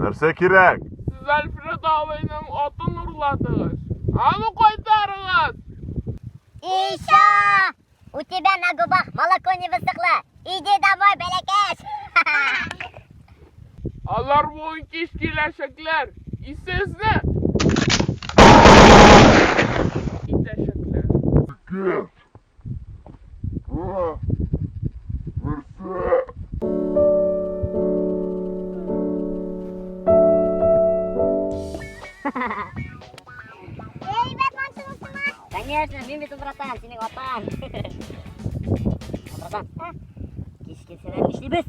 Нәрсә кирәк? Сез Альфред абыйның атын урладыгыз. Аны кайтарыгыз! Еще! У тебя на губах молоко не высохло. Иди домой, бәләкәч! Алар бүген кич киләчәкләр. И сезне итәчәкләр. Ике. Два. Берсе. Әйбәт мантылысыңа? Конечно, мин бит братан, синең атаң. Братан, кич килсәләр нишлибез?